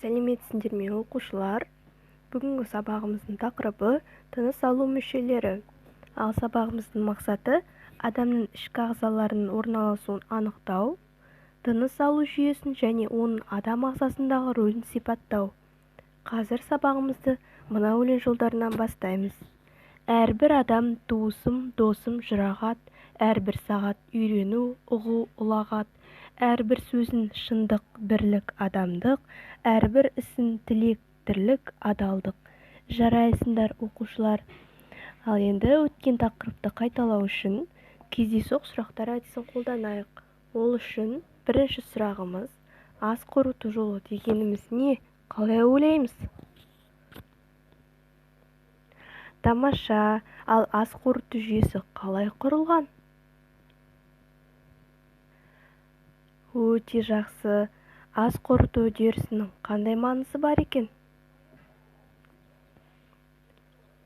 Сәлеметсіңдер ме, оқушылар? Бүгінгі сабағымыздың тақырыбы тыныс алу мүшелері. Ал сабағымыздың мақсаты адамның ішкі ағзаларының орналасуын анықтау, тыныс алу жүйесін және оның адам ағзасындағы рөлін сипаттау. Қазір сабағымызды мына өлең жолдарынан бастаймыз. Әрбір адам туысым, досым, жұрағат, әрбір сағат үйрену, ұғу, ұлағат, әрбір сөзін шындық, бірлік, адамдық, әрбір ісін тілек, тірлік, адалдық. Жарайсыңдар, оқушылар. Ал енді өткен тақырыпты қайталау үшін кездейсоқ сұрақтар әдісін қолданайық. Ол үшін бірінші сұрағымыз: ас қорыту жолы дегеніміз не? Қалай ойлаймыз? Тамаша. Ал ас қорыту жүйесі қалай құрылған? Өте жақсы. Ас қорыту үдерісінің қандай маңызы бар екен?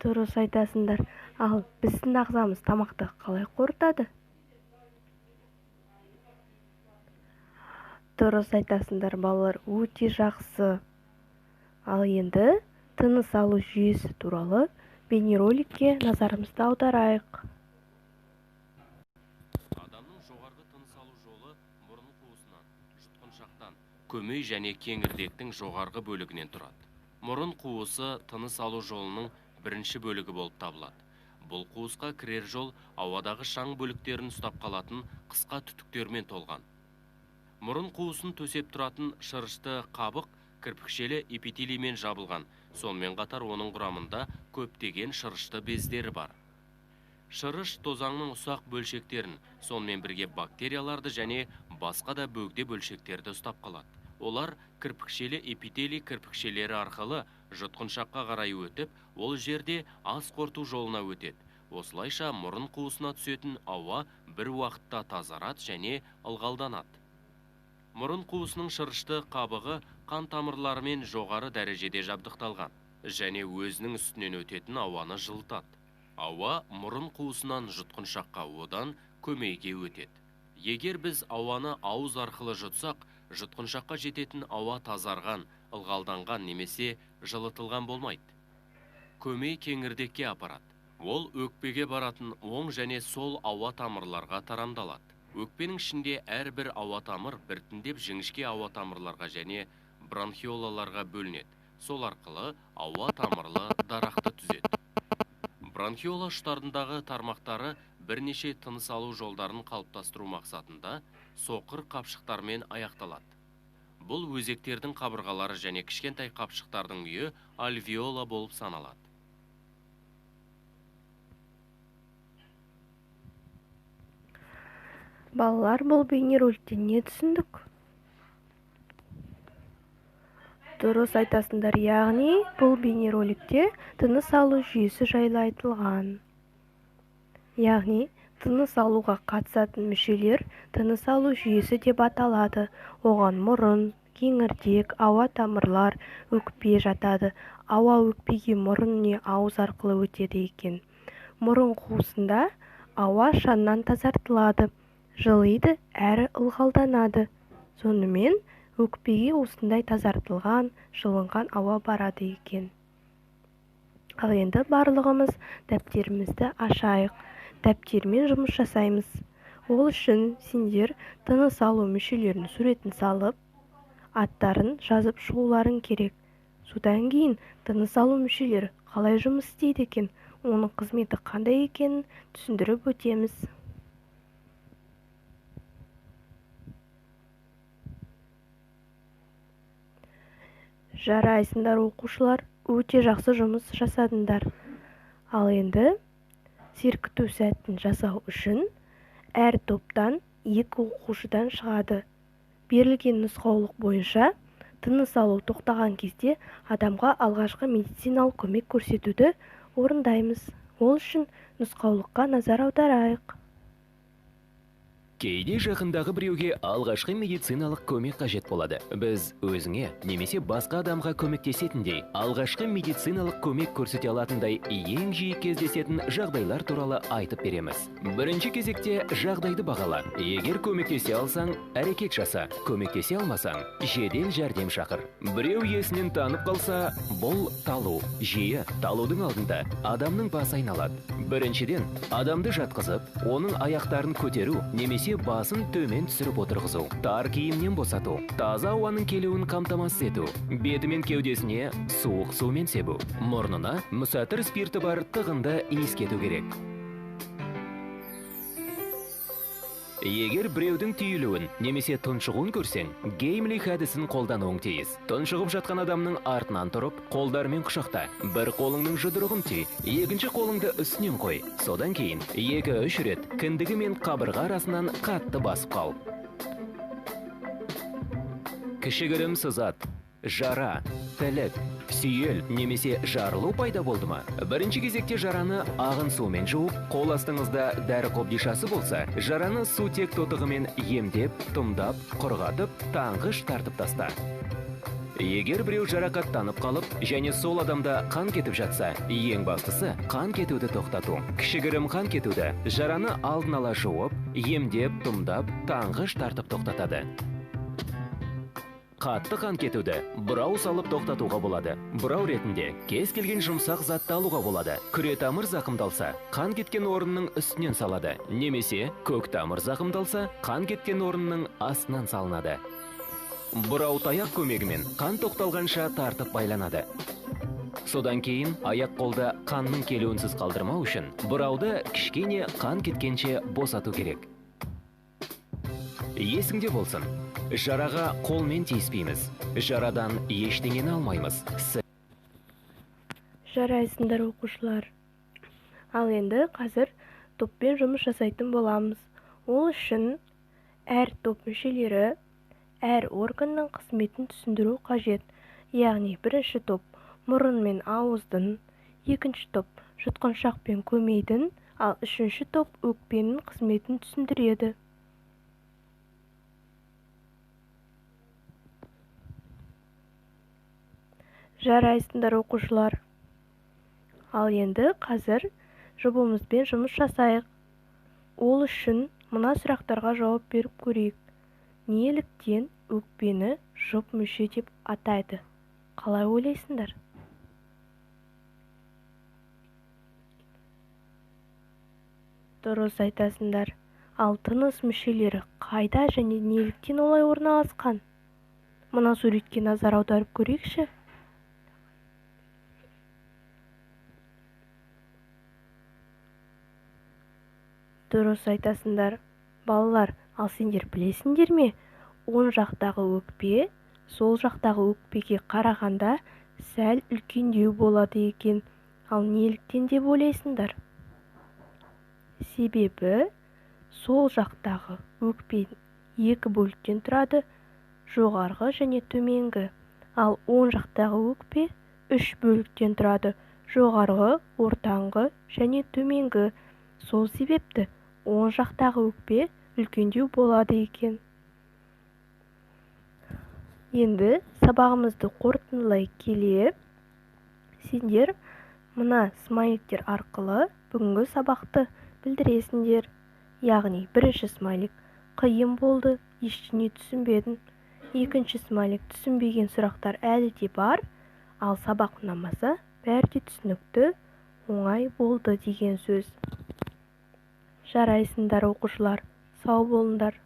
Дұрыс айтасыңдар. Ал біздің ағзамыз тамақты қалай қорытады? Дұрыс айтасыңдар, балалар, өте жақсы. Ал енді тыныс алу жүйесі туралы бейнероликке назарымызды аударайық. Адамның жоғарғы тыныс алу жолы мұрын қуысынан, жұтқыншақтан, көмей және кеңірдектің жоғарғы бөлігінен тұрады. Мұрын қуысы тыныс алу жолының бірінші бөлігі болып табылады. Бұл қуысқа кірер жол ауадағы шаң бөліктерін ұстап қалатын қысқа түтіктермен толған. Мұрын қуысын төсеп тұратын шырышты қабық кірпікшелі эпителиймен жабылған. Сонымен қатар оның құрамында көптеген шырышты бездері бар. Шырыш тозаңның ұсақ бөлшектерін, сонымен бірге бактерияларды және басқа да бөгде бөлшектерді ұстап қалады. Олар кірпікшелі эпителий кірпікшелері арқылы жұтқыншаққа қарай өтіп, ол жерде ас қорыту жолына өтеді. Осылайша мұрын қуысына түсетін ауа бір уақытта тазарады және ылғалданады. Мұрын қуысының шырышты қабығы қан тамырларымен жоғары дәрежеде жабдықталған және өзінің үстінен өтетін ауаны жылытады. Ауа мұрын қуысынан жұтқыншаққа, одан көмейге өтеді. Егер біз ауаны ауыз арқылы жұтсақ, жұтқыншаққа жететін ауа тазарған, ылғалданған немесе жылытылған болмайды. Көмей кеңірдекке апарады. Ол өкпеге баратын оң және сол ауа тамырларға тарамдалады. Өкпенің ішінде әрбір ауа тамыр біртіндеп жіңішке ауа тамырларға және бронхиолаларға бөлінеді. Сол арқылы ауа тамырлы дарақты түзеді. Бронхиола ұштарындағы тармақтары бірнеше тыныс алу жолдарын қалыптастыру мақсатында соқыр қапшықтармен аяқталады. Бұл өзектердің қабырғалары және кішкентай қапшықтардың үйі альвеола болып саналады. Балалар, бұл бейнероликтен не түсіндік? Дұрыс айтасыңдар, яғни бұл бейнероликте тыныс алу жүйесі жайлы айтылған. Яғни тыныс алуға қатысатын мүшелер тыныс алу жүйесі деп аталады. Оған мұрын, кеңірдек, ауа тамырлар, өкпе жатады. Ауа өкпеге мұрын не ауыз арқылы өтеді екен. Мұрын қуысында ауа шаңнан тазартылады, жылиды әрі ылғалданады. Сонымен өкпеге осындай тазартылған, жылынған ауа барады екен. Ал енді барлығымыз дәптерімізді ашайық. Дәптермен жұмыс жасаймыз. Ол үшін сендер тыныс алу мүшелерінің суретін салып, аттарын жазып шығуларың керек. Содан кейін тыныс алу мүшелері қалай жұмыс істейді екен, оның қызметі қандай екенін түсіндіріп өтеміз. Жарайсыңдар, оқушылар, өте жақсы жұмыс жасадыңдар. Ал енді сергіту сәтін жасау үшін әр топтан екі оқушыдан шығады. Берілген нұсқаулық бойынша тыныс алу тоқтаған кезде адамға алғашқы медициналық көмек көрсетуді орындаймыз. Ол үшін нұсқаулыққа назар аударайық. Кейде жақындағы біреуге алғашқы медициналық көмек қажет болады. Біз өзіңе немесе басқа адамға көмектесетіндей, алғашқы медициналық көмек көрсете алатындай ең жиі кездесетін жағдайлар туралы айтып береміз. Бірінші кезекте жағдайды бағала. Егер көмектесе алсаң, әрекет жаса. Көмектесе алмасаң, жедел жәрдем шақыр. Біреу есінен танып қалса, бұл талу. Жиі талудың алдында адамның басы айналады. Біріншіден, адамды жатқызып, оның аяқтарын көтеру немесе басын төмен түсіріп отырғызу, тар киімнен босату, таза ауаның келуін қамтамасыз ету, беті мен кеудесіне суық сумен себу, мұрнына мүсәтір спирті бар тығынды иіскету керек. Егер біреудің түйілуін немесе тұншығуын көрсең, Геймлих әдісін қолдануың тиіс. Тұншығып жатқан адамның артынан тұрып, қолдарымен құшақта. Бір қолыңның жұдырығын түй, екінші қолыңды үстінен қой. Содан кейін 2-3 рет кіндігі мен қабырға арасынан қатты басып қал. Кішігірім сызат, жара, тілік, сүйел немесе жарылу пайда болды ма? Бірінші кезекте жараны ағын сумен жуып, қол астыңызда дәрі қобдишасы болса, жараны сутек тотығымен емдеп, тұмдап, құрғатып, таңғыш тартып таста. Егер біреу жарақаттанып қалып, және сол адамда қан кетіп жатса, ең бастысы қан кетуді тоқтату. Кішігірім қан кетуді жараны алдын ала жуып, емдеп, тұмдап, таңғыш тартып тоқтатады. Қатты қан кетуді бұрау салып тоқтатуға болады. Бұрау ретінде кез келген жұмсақ затты алуға болады. Күре тамыр зақымдалса, қан кеткен орынның үстінен салады. Немесе көк тамыр зақымдалса, қан кеткен орынның астынан салынады. Бұрау таяқ көмегімен қан тоқталғанша тартып байланады. Содан кейін аяқ қолда қанның келуінсіз қалдырмау үшін бұрауды кішкене қан кеткенше босату керек. Есіңде болсын, жараға қолмен тиіспейміз, жарадан ештеңені алмаймыз. Жарайсыңдар, оқушылар. Ал енді қазір топпен жұмыс жасайтын боламыз. Ол үшін әр топ мүшелері әр органның қызметін түсіндіру қажет. Яғни бірінші топ мұрын мен ауыздың, екінші топ жұтқыншақ пен көмейдің, ал үшінші топ өкпенің қызметін түсіндіреді. Жарайсыңдар, оқушылар. Ал енді қазір жұбымызбен жұмыс жасайық. Ол үшін мына сұрақтарға жауап беріп көрейік. Неліктен өкпені жұп мүше деп атайды? Қалай ойлайсыңдар? Дұрыс айтасыңдар. Ал тыныс мүшелері қайда және неліктен олай орналасқан? Мына суретке назар аударып көрейікші. Дұрыс айтасыңдар. Балалар, ал сендер білесіңдер ме? Оң жақтағы өкпе сол жақтағы өкпеге қарағанда сәл үлкендеу болады екен. Ал неліктен деп ойлайсыңдар? Себебі сол жақтағы өкпе екі бөліктен тұрады, жоғарғы және төменгі. Ал оң жақтағы өкпе үш бөліктен тұрады, жоғарғы, ортаңғы және төменгі. Сол себепті оң жақтағы өкпе үлкендеу болады екен. Енді сабағымызды қорытындылай келе, сендер мына смайликтер арқылы бүгінгі сабақты білдіресіңдер. Яғни бірінші смайлик қиын болды, ештеңе түсінбедім. Екінші смайлик түсінбеген сұрақтар әлі де бар, ал сабақ ұнамаса бәрі де түсінікті, оңай болды деген сөз. Жарайсыңдар, оқушылар, сау болыңдар.